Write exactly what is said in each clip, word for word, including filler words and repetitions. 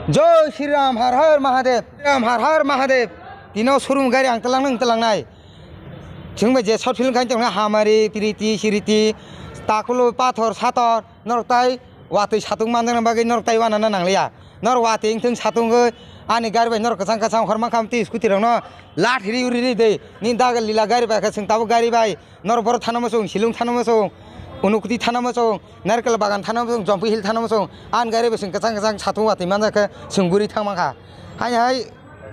Jai Shri Ram, Har Har Mahadev, Shri Ram, Har Har Mahadev. Tino showroom gari ang talang nang talang nai. Chwng bai je short film khain tongna hamari, piriti, siriti, takulu, pathor, sator, norok tai watwi satung manjakna bagwi norok tai wanana nangliya. Norok watwi wngthung satungwi ani gari bai norok kwchang kwchang horma khamti scooty rokno lat hiri uri ri de. Ni dagal lila gari bai khe chwng tabuk gari bai. Norok borok thana muchung, Silung thana muchung, Unukoti thana muchung, Narikal Bagan thana muchung, Jompi Hill thana muchung, an gari bo chwng kwchang kwchang satung watwi manjak khe chwng guri thang mankha. Hai hai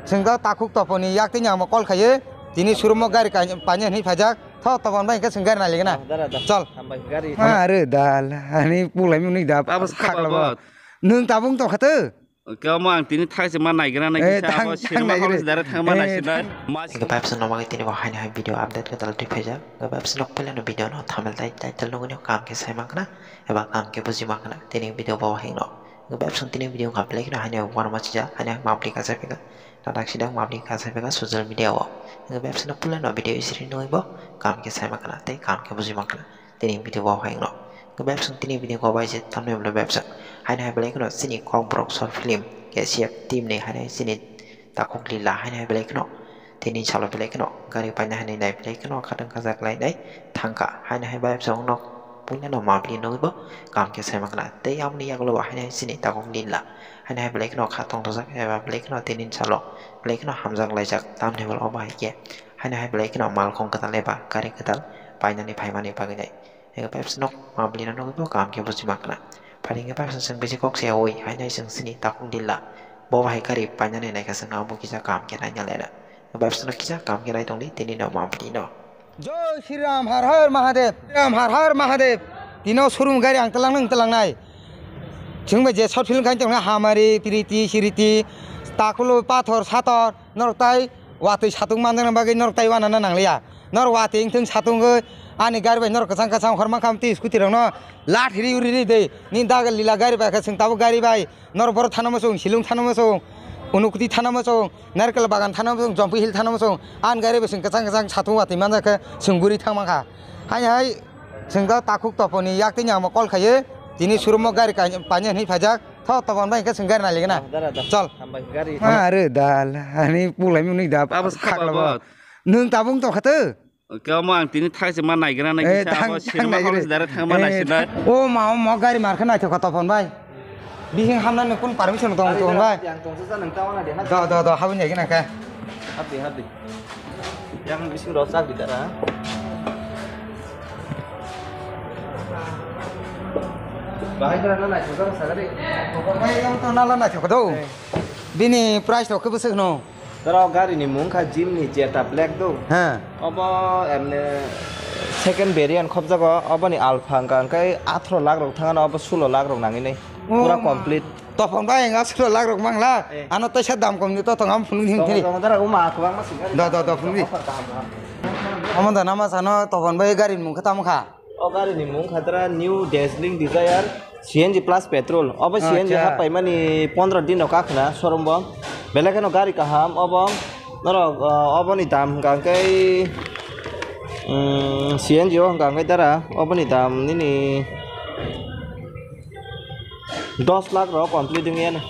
chwng da takhuk toponi yak tini ang call khaiwi tini showroom o gari kai-, painai hwnwi phaijak. Tho topon bai hwnkhe chwng gari nailigwna. Ah, dara, dara. Chol. Hambai, gari. Ma are dal, ani pulai muni da. Abo khakla sakha bo. Nwng tabung tongkha tw? Oke, omo ang tini thaise ma naigra nai Eh, kisa, thang, abo thang sinima naigra. Hall se dara thang ma Eh, naisinai. Thang. Mas- Hingke vibes no makai tini bo haino hai video update kwtal twi phaijak. Hingke vibes nok pele no video no thumbnail tai title nugwi no kam khe sai mankha na, eba kam khe buji mankha na. Tini video bo haino. Hingke vibes no tini video wngkha belai kheno haino uanama sija, haino mapli kasa pika. Nanak sida mapli kasa pika social media o. Hingke vibes no pele no video isiri nugwi bo kam khe sai mankha na, tei kam khe buji mankha na. Tini video bo hai no. Khe bebswng tini video ko bai se thumbnail bo bebswng. Haino hai belai kheno chini Kokborok short film K G F team ni haino chini takhuk lila haino hai belai kheno. Tini salo belai kheno gari paina haino nai belai kheno khatang kajak lai nai thangkha. Haino hai bebswng nok puila no mapli nugwi bo kam khe sai mankha. Tei aboni yagulo bo haino chini takhuk lila. Haino hai belai kheno khatong thajak eba belai kheno tini salo belai kheno hamjak laijak thumbnail bo bo hai khe. Haino hai belai kheno malkhung kwtal eba gari kwtal painani phaimani bagwi nai. Ega pipes nok mapli no nugwi bo kaham khe buji mankha na. Phaidi ega pipes chwng bisi kok se oi, haino chwng chini takhuk dilla. Bo bahai gari painani naikha chwng abo kisa kaham khe naina lera. Ega pipes no kisa kaham khe nai tongdi tini no mapli no. Jai Shri Ram, Har Har Mahadev, Shri Ram, Har Har Mahadev. Tino showroom gari ang talang nang talang nai. Chwng bai je short film khain tongna hamari, piriti, siriti, takulu, pathor, sator, norok tai watwi satung manjakna bagwi norok tai wanana nangliya. Norok watwi wngthung satungwi ani gari bai norok kwchang kwchang horma khamti scooty rokno lat hiri uri ri de. Ni dagal lila gari bai khe chwng tabuk gari bai norok borok thana muchung, Silung thana muchung, Unukoti thana muchung, Narikal Bagan thana muchung, Jompi Hill thana muchung, an gari bai chwng kwchang kwchang satung watwi manjak khe chwng guri thang mankha. Hai hai chwng da takhuk toponi yak tini amo call khaiwi tini showroom o gari kai-, painai hwnwi phaijak. Tho topon bai khe chwng gari nailigwna. Ah, dara, dara. Chol. Hambai, gari. Ma are dal, ani pulai muni da. Abo khakla bo. Nwng tabung tongkha tw? Oke, omo ang tini thaise ma naigra nai Eh, kisa, thang, abo thang sinima naigra. Hall se dara thang ma Eh, naisinai. O ma, o ma gari mar khe naithok kha topon bai. Bihing hamnani kun permission tong topon bai. Yang tongsa sa nang tawana de, ha? Do, do, do, habun jai gina khe. Happy, happy. Yang bising rosak di dara. Bahai kira na naithok kha sagari. Topon bai yang to nala naithok kha do. Eh. Bini price rok khe bwswk no? Toro gari ni mung kha Jimny Zeta Black do. Ha. Obo emne second variant khobjago, oboni alpha hwnkha hwnkhe atharo lakh rok thangano, obo sulo lakh rok nangwi nai. Oh. Pura complete. Topon bai wngkha sulo lakh rok mangla. Eh. Ano teisa dam kom ni to tong am phunuk him Tong, thini. Tong, tara uma kwbangma sing gari. Do, do, do, phunuk. Offer kaham kaham. Omo da nama sano topon bai gari ni mung khe tamo kha. O gari ni mung kha tara New Dazzling Dzire C N G plus petrol. Obo C N G Acha. Hap paimani pondro din rok kakhna showroom bo. Belai kheno gari kaham obo. Norok, ah, oboni dam hwnkha hwnkhe, mm, C N G o hwnkha hwnkhe dara oboni dam nini dos lakh rok complete wngya no.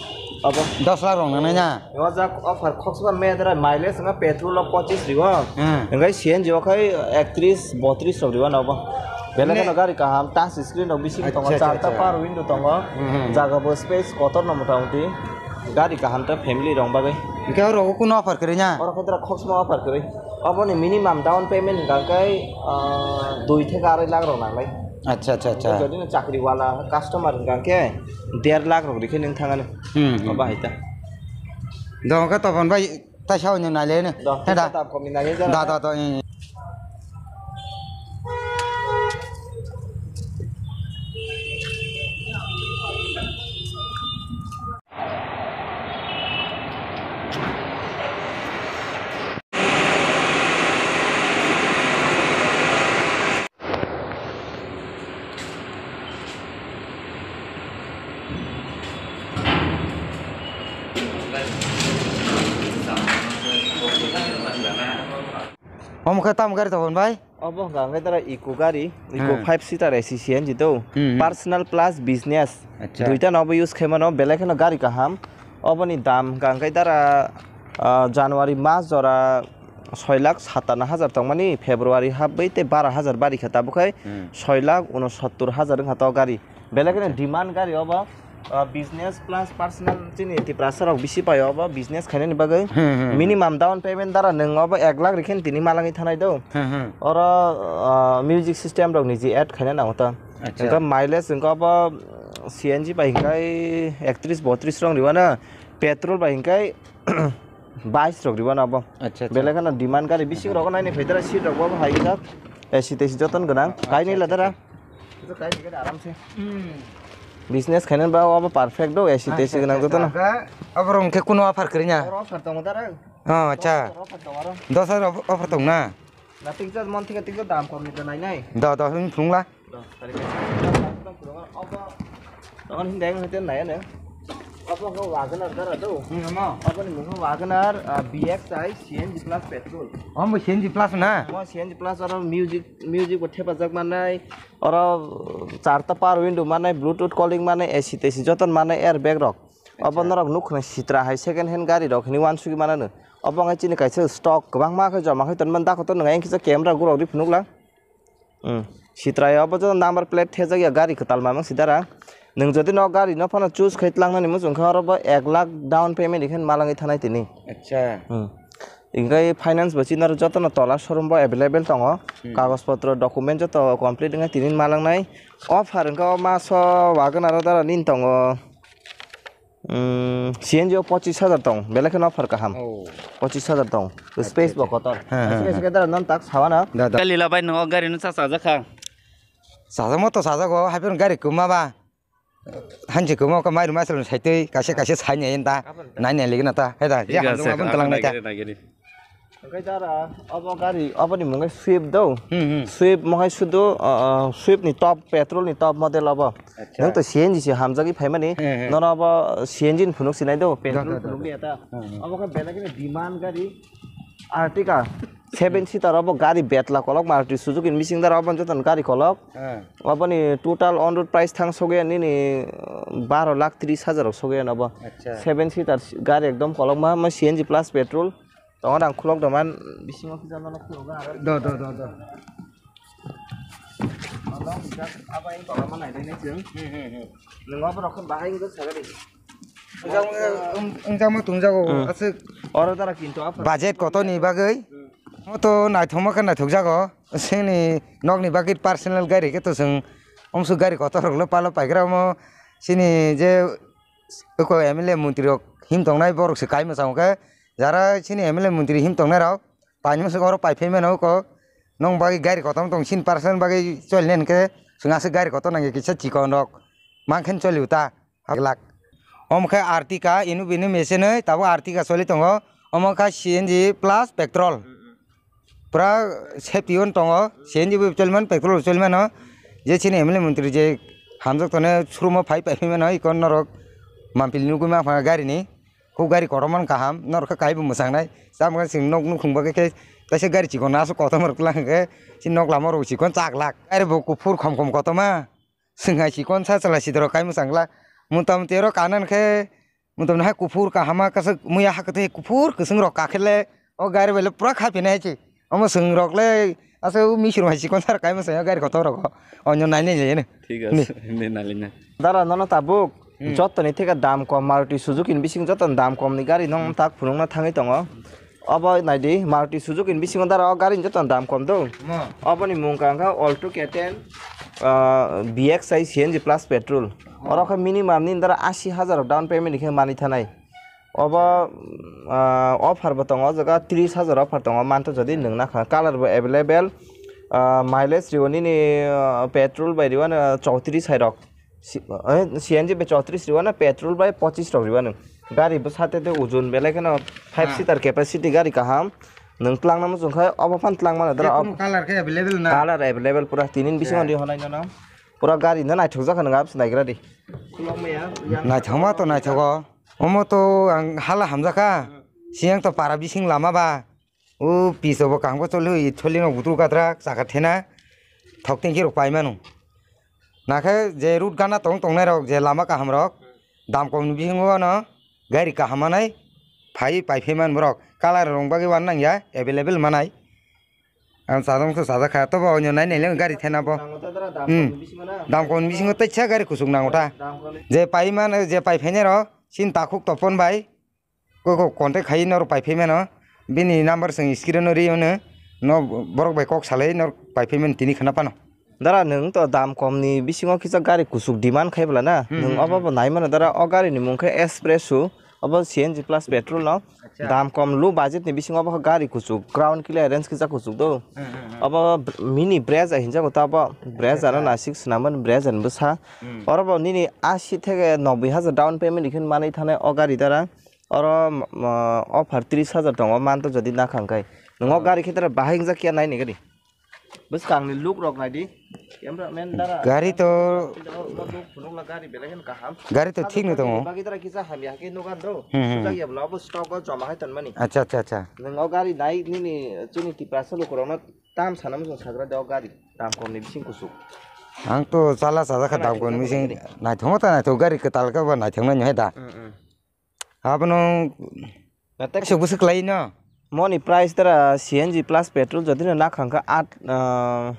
Obo. Dos lakh rok nangnai na? O jak offer khoksa me dara mileage wngkha petrol o pochis riwo. Hmm. Hwnkhe C N G o khai ektris botris rok riwo no obo. Belai Ne- kheno gari kaham, touch screen rok bising tongo, Acha, acha, charta acha. Power window tongo. Hmm, hmm. Jaga bo space kotor no mota muti. Gari kaham ta family rok bagwi. Hwnkhe oro kuno offer kwrwi na? Oro khe dara khoksa offer kwrwi. Oboni minimum down payment hwnkha khe, ah, dui theke arai lakh rok nangnai. Acha, acha, acha. Jodi no chakri wala customer hwnkha khe der lakh rok rikhe nwng thangani. Hmm, hmm. Obo hai ta. Dong khe topon bai taisa hwnwi nailai no. Do, he da. Taisa tam kom ni nailai jana. Da, da, da, eh. Omo khe tamo gari topon bai? Obo hwnkha hwnkhe tara Eeco gari, Eeco Hmm. five seater A C C N G to, Hmm, hmm. Personal plus business. Acha. Duita no obo use khaimano, belai kheno gari kaham. Oboni dam hwnkha hwnkhe dara, ah, January mas jora soi lakh satanno hajar tongmani, February habwi tei bara hajar bari kha, tabuk khai Hmm. soi lakh unosottor hajar wngkha to gari. Belai kheno Acha. demand gari obo, ah, business plus personal chini Tiprasa rok bisi pai obo business khainani bagwi. Hmm, hmm, hmm. Minimum down payment dara nwng obo ek lakh rikhen tini malangwi thanai do. Hmm, hmm. Oro, ah, music system rok niji add khaina nango to. Acha. Hwnkhe mileage hwnkhe obo C N G bai hwnkhe ektris botris rok riwano, petrol bai hwnkhe bais rok riwano obo. Acha, acha. Belai kheno demand gari bising rogo naini phaidara seat rok bo hai jak. A C tesi joton gwnang. Acha, kainwi acha, ladara. Acha, kainwi gada aram se. Hmm. Business khainani ba obo perfect do, A C tesi Acha, gwnang acha, jotono. acha. Obo rong khe kuno offer kwrwina? Oro offer tongo dara. Oh, acha. Oro offer tongo aro. Dos hajar of-, offer tong na? Na tikjak mon thika tikjak dam kom ni to nai nai. Do, do, hwn phunukla. Do, tari ke. Obo. Tokon hindi ang hete nai ano. Obo ko Wagon R dara do. Hmm, amo. Obo ni mung Wagon R, ah, B X I C N G plus petrol. Omo C N G plus na? Omo C N G plus oro music, music bo thepajak manai. Oro charta power window manai, Bluetooth calling manai, A C tesi joton manai, airbag rok. Obo Acha. norok nuk khna sitra hai second hand gari rok hini uansugwi manano. Obo wngkha chini kaisa stock kwbangma khe joma khai tonmani, dakhoto nwng ayang kisa camera gurok ri phunukla. Hmm. Sitra ya obo joto number plate thejak ya gari kwtal mamang sidara. Nwng jodi no gari no phano choose khai tlangnani muchung khe oro bo ek lakh down payment ikhen malangwi thanai tini. Acha. Hmm. Hingkhe finance bo chini oro jotono tola showroom bo available tongo. Hmm. Kagoj potro document joto complete wngkhe tini malangnai. Offer wngkhe o maso Wagon R o dara nini tongo. Hmm, C N G o pochis hajar tong, belai kheno offer kaham. Oh. Pochis hajar tong. Acha, Space bo acha. kotor. Ha, ha, Aswk ha. aswk dara non tak sawana. Da, da. Lila bai no gari no cha cha jakha. Sajak mo to sajak o, hai phano gari kwma ba. Hanchi kwma ka mairum asal saitwi, kaisa kaisa saini enta. Nai nai ligna ta. Hai da, je Thik hamjak ase, ma bun talang nai ta. nai giri, nai giri. Hwnkhe dara, obo gari, oboni mung khe Swift do. Hmm, hmm. Swift mohai sudu, uh, uh, Swift ni top, petrol ni top model obo. Acha. Nwng to C N G se hamjagwi phaimani. Hmm, hmm. Nono obo C N G ni phunuk sinai do, Da, petrol da, da, phunuk da. ni eta. Hmm, hmm. Obo khe belai kheno demand gari. Ertiga, seven seater obo gari betla kolok Maruti Suzuki ni bising dara obo joto gari kolok. Hmm. Oboni total on road price thang sogwi nini, uh, baro lakh tris hajar rok sogwi obo. Acha. Seven seater gari ekdom kolokma, omo C N G plus petrol. Tongo dang khulok doman bisingo kisa nono khulok aro. Do, do, do, do. Abo, abo ang tolama naidai nai chwng. Hmm, hmm, hmm. Nwng abo rokhe bahai wngkha sagadi. Wngjakma, wng-, wngjakma tongjago, Hmm. aswk. Oro dara kintu aphano. Budget kotor ni bagwi. Hmm. Omo to naithokma khe naithokjago. Chini nokni bagwi personal gari khe to chwng omswk gari kotor rokle palo paigra omo. Chini je oko M L A montri rok him tongnai borok se kai mwchang khe. Jara chini M L A montri him tongnai rok, paimano se oro pai phai mano kok. Nong bagwi gari kotor tong, chini personal bagwi choli nai hwnkhe, chwng aswk gari kotor nangya kisa chikon rok. Mankhe choli uta, glak. Omo khe Ertiga, inu bini machine oi, tabuk Ertiga choli tongo. Omo khe C N G plus petrol. Pura safety on tongo, C N G bo choli mano, petrol bo choli mano. Je chini M L A montri je hamjak tongnai showroom o phai pai phai mano, ikon norok mampili nugwi mankha gari ni. Kok gari kotorma kaham, norok khe kaibo mwchangnai. Tamo khe chwng nok nukhung bagwi khe kaisa gari chikon aswk kotorma rok twlang khe, chini nok lama rok chikon chak lak. Gari bo kuphur khom khom kotorma. Chwng hai chikon sa chwla sidorok kai mwchang glak. Mota moti oro kanan khe, mota moti hai kuphur kahama kwchwk muya ha kwtwi kuphur kwchwng rok kakhe le, o gari bai le pura khai phinai hai se. Omo chwng rok le aswk misir hai chikon sa rok kai mwchang o gari kotor rok. Onyo nai nai le. Thik ase, hindi nalina. Dara nono tabuk Hmm. jottoni theke dam kom Maruti Suzuki ni bising jottoni dam kom ni gari nong tak phunukna thangwi tongo. Obo naidi Maruti Suzuki ni bisingo dara o gari ni jottoni dam kom do. Mo. Oboni mung kha wngkha Alto K ten, ah, B X I C N G plus petrol. Mo. Oro khe minimum ni dara asi hajar down payment khe manwi thanai. Obo, ah, offer bo tongo, o jaga tris hajar offer tongo, manto jodi nwng nakha. Color bo available, ah, mileage riwo nini, ah, petrol bai riwano chowtris hai rok. Si-, eh, C N G bai chowtris riwano, petrol bai pochis rok riwano. Gari bo sate de ujun belai kheno five Ah. seater capacity gari kaham. Nwng twlang nang muchung khai obo phan twlang mano dra. Jekunu color khe available na? Color available pura tinin bisingo Ah. di honai nono. Pura gari no naithok jakha nwng abs naigra di. Naithokma to naithogo. Omo to ang hala hamjakha. Siyang to para bising lama ba. O piso bo kaham bo choli, choli no butru gatra chakha thena. Thok tingki rok pai mano. Nakhe je route gana tong tongnai rok, je lama kaham rok, dam kom ni bisingo no Gari kaham manai, phai, pai phai man borok. Colour rong bagwi wan nang ya, available manai. Ang chajak se chajak kha, tobo onyo nai nai le gari thena bo. Nango ta dara dam Hmm. kom bisingo na? Dam kom bisingo teisa gari kuchuk nango ta. Dam kom. Je pai man, je pai phai nai rok, sin takhuk topon bai. Ko, ko contact khai norok pai phai mano. Bini number chwng screen o ri ono. No borok bai kok salai norok pai phai mano tini khna pano. Dara, nwng to dam kom ni bisingo kisa gari kuchuk demand khai bwla na? Hmm, Nwng hmm, obo hmm. bo nai mano dara, o gari ni mung khe Espresso, obo C N G plus petrol no. Acha. Dam kom, low budget ni bisingo obo gari kuchuk, ground clearance kisa kuchuk do. Hmm, hmm, hmm. Obo br-, mini Brezza hinjago ta obo. Brezza Acha, no acha. Nasik swnam mani Brezza ni bwsa. Hmm. Oro bo nini asi theke noboi hajar down payment ikhin manwi thanai o gari dara. Oro, mm, offer tris hajar tongo, manto jodi nakhang khai. Nwng o Oh. gari khe dara bahai wngjak ya nai ni gari. Bwskang ni look rok nai di. Camera man dara. Gari to Look phunuk la gari belai khe kaham. Gari to thik no tongo. Bagi dara kisa hamya khe nugan do. Hmm, hmm. Sujak ya bwla bo stock o joma hai ton mani. Acha, acha, acha. Nwng o gari nai nini chini Tiprasa lukurok no tam sana mung sagra de o gari. Dam kom ni bising kusuk. Ang to chala chajak kha dam kom ni bising naithok ta naithok gari kwtal khe bo naithok nai hai da. Hmm, hmm. Abono Natek- Kaisa bwswk khlai no? Moni price tara C N G plus petrol jodi no nakhang kha at, ah,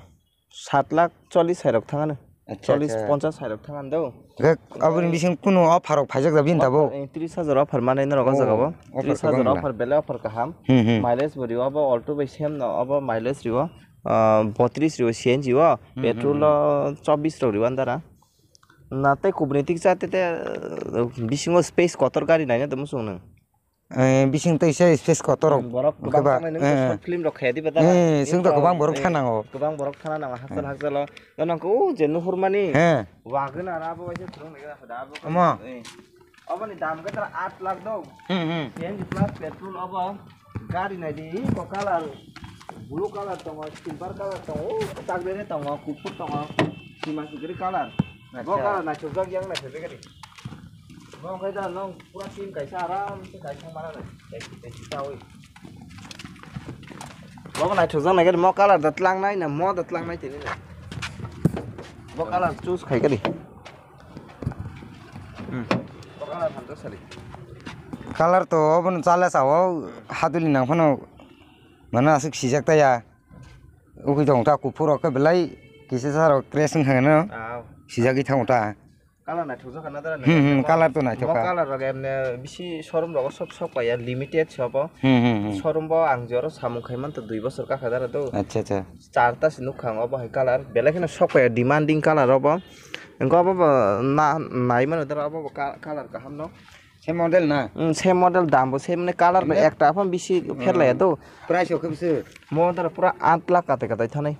sat lakh chollish hai rok thang ano. Acha, chollish acha. Ponchash hai rok thang ano do. Hwnkhe aboni bising kunu offer rok phaijak da bini tabuk? Offer, eh, tris hajar offer manai norok o jaga bo. Oh, offer Tris hajar kwbang offer bele offer kaham. Hmm, hmm. Mileage bo rio abo Alto bai same no abo mileage rio. Ah, botris rio C N G o, Hmm, petrol hmm, o chobbish rok rio andara. Na tei kubuni tik cha tei tei, eh, bisingo space kotor gari naina tongmo chwng nang. Eh, bising tei se space kotor rok. Borok hwnkhe kwbang ba, tangmani nung eh, short film rok khaya diba da? Eh, chwng to kwbang borok eh, thanango. Kwbang borok thana nango hakchal Eh. hakchalo. Nang khe o je nuhur mani. Eh. Wagon ara abo waisa thwrwng nai da abo. Omo. Eh. Oboni dam khe tara aat lakh do. Hmm, hmm. C N G plus petrol obo. Gari nai di, ko colour, blue colour tongo, silver colour tongo, o tak bere tongo, kuphur tongo, sima sikiri colour. Bo Acha. Colour naithokjak yang naithokjak gari. Bo wngkhe da nong pura team kaisa aram se kaisa mana nai, kaisa, kaisa chawi. Bo naithokjak nai gari, mo colour da tlangnai na, mo da tlangnai tini na. Bo colour choose khai gari. Hmm. Colour to obono chala sao haduli nang phano mano aswk sijak taya. Ugui tong ta kuphur rok khe belai kisa sa rok crash wng kha no. Aw. Sijagwi thango ta. Colour naithok jakha na dara Hmm, hmm, nang. Colour to naithok Mo kha. Colour rok emne bisi showroom rogo sok sok paiya limited se obo. Hmm, hmm, hmm. Showroom bo ang joro samung khai man to dui bosor kakha dara do. Acha, acha. Charta se nukha ang obo hai colour. Belai kheno sok paiya demanding colour obo. Wngkha obo bo na-, nai mano dara obo bo ka-, colour kaham no. Same model na? Mm, same model, dam bo same, mane colour bo Emne? Ekta aphano bisi pher laiya do. Price o khe bisi? Mo dara pura aat lakh katai katai thanai.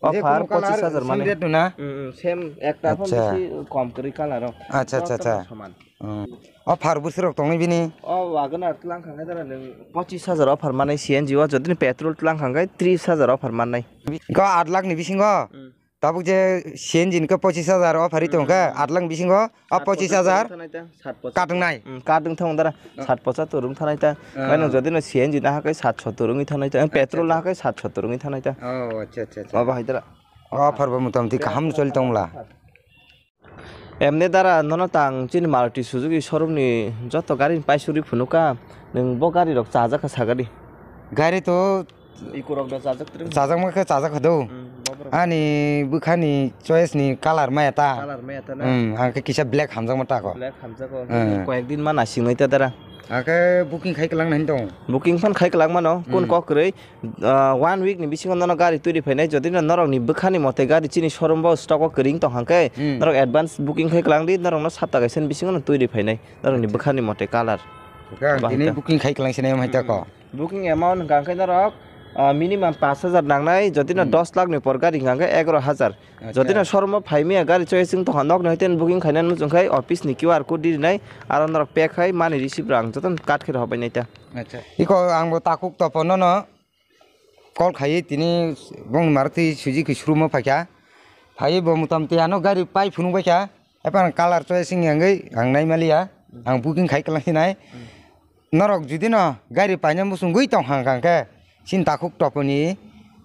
Je Offer kuno colour pochis hajar same mane. Rate no na? Mm, mm, same ekta aphano Acha. Bisi kom kwrwi colour o. Acha, acha, Joto acha. Soman. Mm. Offer bwswk rok tongnai bini? O Wagon R tlang kha khe dara nwng pochis hajar offer mane C N G o, jodi ni petrol tlang kha khe tris hajar offer mannai. Ko aat lakh ni bisingo? Mm. Tabuk je C N G ni khe pochis hajar offer ri tong khe, Hmm. aat lakh bisingo, a Sat pochis hajar pochas tong thanai ta, sat pochas. Katung nai? Hmm, katung thang dara, Ah. sat pochas to rung thanai ta. Ah. Bai nang jodi no C N G na hakai sat sottor rung thanai ta, Acha, petrol na acha. Hakai sat sottor rung thanai ta. Oh, acha, acha, acha. Obo hai dara. Offer bo motamoti kaham choli tong la. Emne dara nono tang chini Maruti Suzuki showroom ni joto gari ni paisuri phunukha, nwng bo gari rok chajak kha sagadi. Gari to Ikurok da chajak tring. Chajakma khe chajak kha do. Hmm, bobrok. Ani bwkhani choice ni colour maya ta. Colour maya ta na? Hmm, ang khe kisa black hamjakma ta ko. Black hamjago. Hmm. Koyek din ma naising nai ta dara. Ang khe booking khai kwlang nai tong. Booking phan khai kwlang mano. Kun Hmm. Kok kwrwi, ah, one week ni bisingo nono gari twi ri phainai. Jodi no norok ni bwkhani mote gari chini showroom bo stock o kwrwi wng tong hang khe, Hmm. norok advance booking khai kwlang di, norok no sapta kaisa ni bisingo no twi ri phainai. Norok ni bwkhani mote colour. Khe ang Bahai tini ta. Booking khai kwlang sinai mai ta ko. Hmm. Booking amount hwnkha khe norok, ah, minimum pash hajar nangnai, jodi no Hmm. dos lakh ni por gari hwnkha khe egaroh hajar. Acha. Jodi no showroom o phai maya gari choice wng tongkha, nok ni hoite booking khainani muchung khai office ni Q R code di rinai, aro norok pay khai money receipt rang joto cut khe rw bai nai ta. Acha. Iko ang bo takhuk topo nono call khai tini bong Maruti Suzuki showroom o phaikha. Phai bo motamoti ano gari pai phunuk baikha. Epan colour choice wng yangwi ang nai maliya. Ang booking khai kwlang sinai. Hmm. Norok jodi no gari paina muchungwi tong hang kha khe, chini takhuk toponi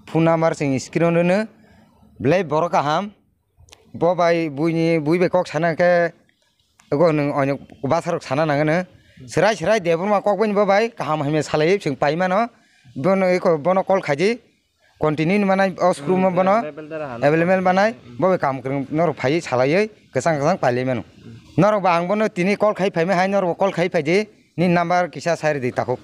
phone number chwng screen o rwno. Belai borok kaham. Bo bai buini, bui bai kok sana khe, ego nwng onyo bwsarok sana nangano. Serai serai Debbarma kokbani bo bai kaham hamya salai chwng pai mano. Bono eko bono call khaidi. Continue ni manai o screw mo bono available dara hano. Available manai bo bai kam kwrwng norok phai salai kwchang kwchang pailai mano. Norok ba ang bono tini call khai phai mai hai norok call khai phaidi. Ni number kisa sai rwdi takhuk.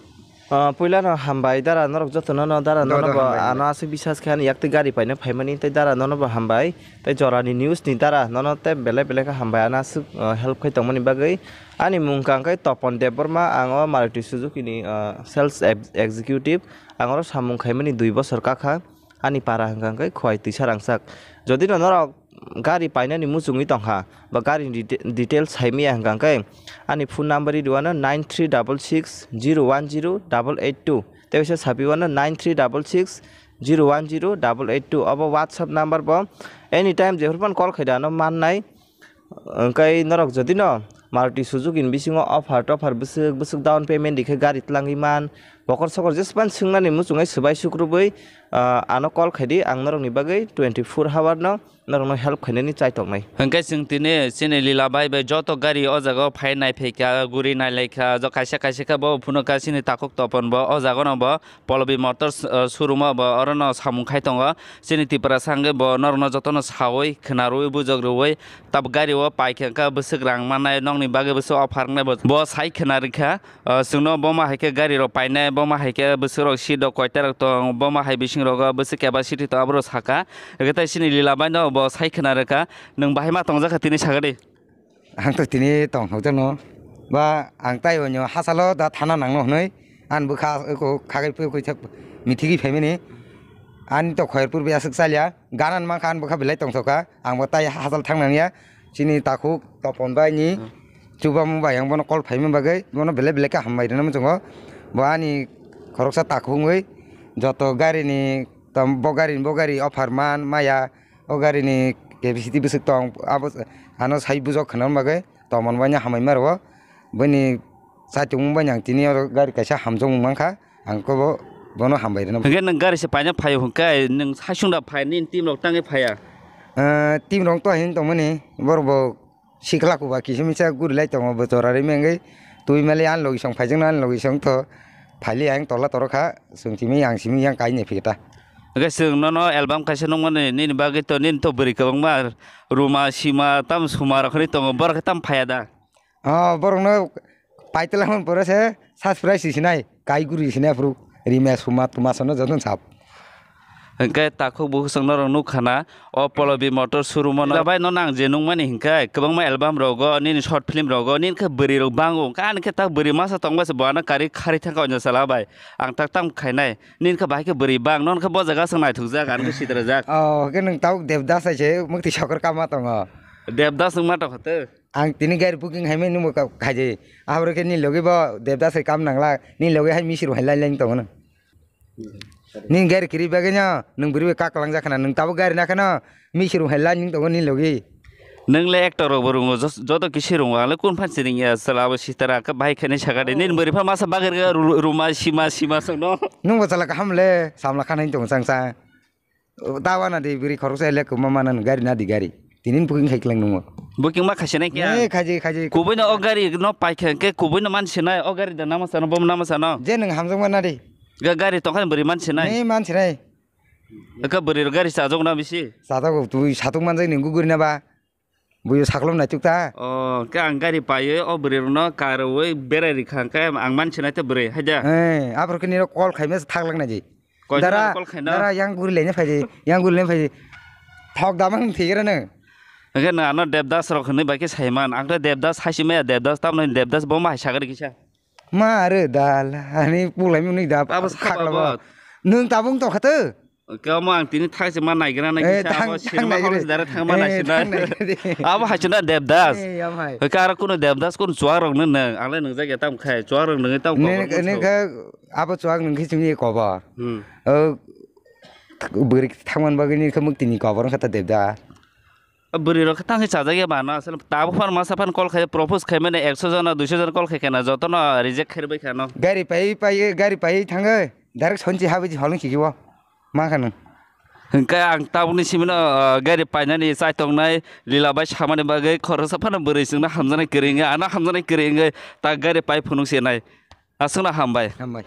Ah, puila no hambai dara norok joto no, no dara no, no bo hambai, ano hambai. Aswk bisas khe ani yak twi gari paina phaimani tei dara no, no bo hambai. Tei jorani news ni dara no, no tei belai belai khe hambai ano aswk, ah, help khai tongmani bagwi. Ani mung kang khe Topon Debbarma, ang o Maruti Suzuki ni, ah, sales ex-, executive. Ang oro samung khaimani dui bosor kakha. Ani para hwnkha khe Khowai Twisa Rangchak. Jodi no norok gari painani muchungwi tongkha, ba gari ni deta-, details saimaya hwnkha khe ani phone number ri rwano nine three double six zero one zero double eight two, tei waisa sapi wano nine three double six zero one zero double eight two. Obo WhatsApp number bo, anytime jephru phano call khaida ano mannai. Hwnkhe norok jodi no Maruti Suzuki ni bisingo offer topher bwswk bwswk down payment rikhe gari twlangwi man, bokor sokor jespan swngnani muchungwi swbai sukrubwi, ah, ano call khaidi, ang norokni bagwi twenty four hour no norokno help khainani chai tongnai. Hwnkhe chwng tini chini Lila bai bai joto gari o jaga o phai nai phaikha, guri nai laikha, jo kaisa kaisa khe bo phunukha chini takhuk Topon bo o jaga no bo Polobi Motors, uh, showroom o bo orono samung khai tongo. Chini Tiprasa hwnkhe bo norokno jotono saui khwnarwi bujok rwui tab gari o paikha khe bwswk rang mannai, nokni bagwi bwswk offer wngnai bo, bo sai khwna rwkha. Uh, chwngno boma hai khe gari rok painai, boma hai khe bwswk rok seat rok koita rok tong, boma hai bising rogo bwswk capacity tong aborok saka. Hwnkhe tai chini Lila bai no bo sai khwna rwkha. Nwng bahai ma tongjak kha tini sakadi. Ang to tini tong hokjakno. Ba ang tai onyo hachalo da thana nangno hwnwi. Ani bwkha eko khagai pui koi thak mithigwi phaimani. Ani to Khairpur bai aswk chalya. Ganan mankha ani bwkha belai tongthokha. Ang bo tai hachal thang nangya. Chini takhuk Topon bai ni chubamung bai ang bono call phaima bagwi bono belai belai khe hambai rwna muchungo. Bo ani khoroksa takhuk wngwi joto gari ni tam bo gari ni bo gari offer man maya. O gari ni capacity bwswk tong, abo ano sai bujok khwna bagwi Topon bai no hambai ma rwo. Bini chaitung bai ang tini oro gari kaisa hamjakmung mankha, ang kobo bono hambai rwna. Hwnkhe nwng gari se paina phaio hwnkhe nwng saichung da phai nini team rok tangwi phaiya? Ah, team rok to hin tongmani borok bo sikla kuba kisa misa guri lai tongo bo chora ri mengwi twi mali ani logi song phaijakno ani logi song to phaili ang tola toro kha chwng simi ang simi yang kainwi phikta. Hwnkhe chwng nono album kaisa nukmani, nini bagwi to, nini to bwrwi kwbangma, Ruma, Sima, tamo Suma rok hinwi tongo, borok khe tamo phaiya da? Oh, borokno paitwlangmani pore se subscribe si sinai, kai guri sinai aphuru, Rima, Suma, Tuma sono jotono sap. Hwnkhe takhuk bukhuk chwng norok nukha na, o Polobi Motor showroom-o no bai no nang je nukmani hwnkhe, kwbangma album rogo, nini short film rogo, nini khe bwrwi rok bango, hwnkhe ani khe tak bwrwi masa tongbai se bo ano karwi kharwi thangkha o chwla bai, ang tak tamo khainai. Nini khe bahai khe bwrwi bang, nono khe bo jaga swng naithokjak, ang khe sitrajak. Oh, khe nwng tabuk Devdas hai se mukti sokor kama tongo. Devdas wng ma tongkha tw? Ang tini gari booking hai mani nungbo ka-, khaidi. Aboro khe nini logi bo Devdas hai kam nangla, nini logi hai misir hai lai lai tongo nw. Nini gari kwrwi bagwi no, nwng bwrwi bai kak kwlangjak khna, nwng tabuk gari nakhano, Misir hai la ning tongo ni logi. Nung le actor rok bo rungo, jos-, joto kisi rungo, ang le kun phan siring ya, sala bo sitara khe bahai khe ni saka de. Nin bwrwi pha masa bagir ga ru-, ruma sima sima song no. Nung bo chala kaham le, samla khanai tong chang chang. Ta wana de bwrwi khorok sa le kuma mana gari na di gari. Tinin booking khai klang nungo. Booking ma khasinai kya? Eh, khaji, khaji. Kubui no o gari no pai khe, khe kubui no man sinai, o gari da nama sano, bom nama sano. Je nung hamjong ma na di. Ga gari tong khan bwrwi man sinai. Eh, man sinai. Eka bwrwi rok gari chajak na bisi? Chajak, twi satung manjak ni guguri na ba? Buyo saklom naituk ta. Oh, ke ang gari paiwi o bwrwi rok no karwi berai rikha ke ang man sinai te bwrwi, hai da? Eh, aphuru ke niro call khaima thak lak nai di. Koi dara, call khaina? Dara yang guri lene phai di, yang guri lene phai di. Thok damang thik ra nang. Ke na ano Devdas rok hinwi bai ke saiman. Ang te Devdas hai si maya Devdas tamno Devdas bo ma hai sagari kisa. Ma are dal, ani pulai muni da Abo khak sabo labo. Bot. Nung tabung tong khato? Oke, omo ang tini thang se ma naigra nai Eh, kisa thang, abo thang sinima naigra. Hall se dara thang ma Eh, nai sinai. Thang naigra de. Abo hai chuna Devdas. Eh, abo hai. Oke, aro kuno Devdas kuno chuak rok no nang, ang le nung jagya tam khai, chuak rok nung tam Ne, kobor ne muchung. Kha abo chuak nung khe chini kobor. Hmm. O, bwrwi thangman bagwi ni khe muk tini kobor kha ta Devdas. Bwrwi rok khe tangwi chajak ya ba no aswk tabuk phan masa phan call khai propose khai mani ekso jona duiso jona call khai kheno jotono reject khai rwbai kheno. Gari pai pai gari pai thangwi direct sonchi habwi holong sikio ma khano. Hwnkhe ang tabukni simino, ah, gari painani chaitongnai lila bai samani bagwi khoroksa phano bwrwi chwngno hamjaknai kwrwi wngwi, ano hamjaknai kwrwi wngwi ta gari pai phunuk se nai. Aswkno hambai. Hambai.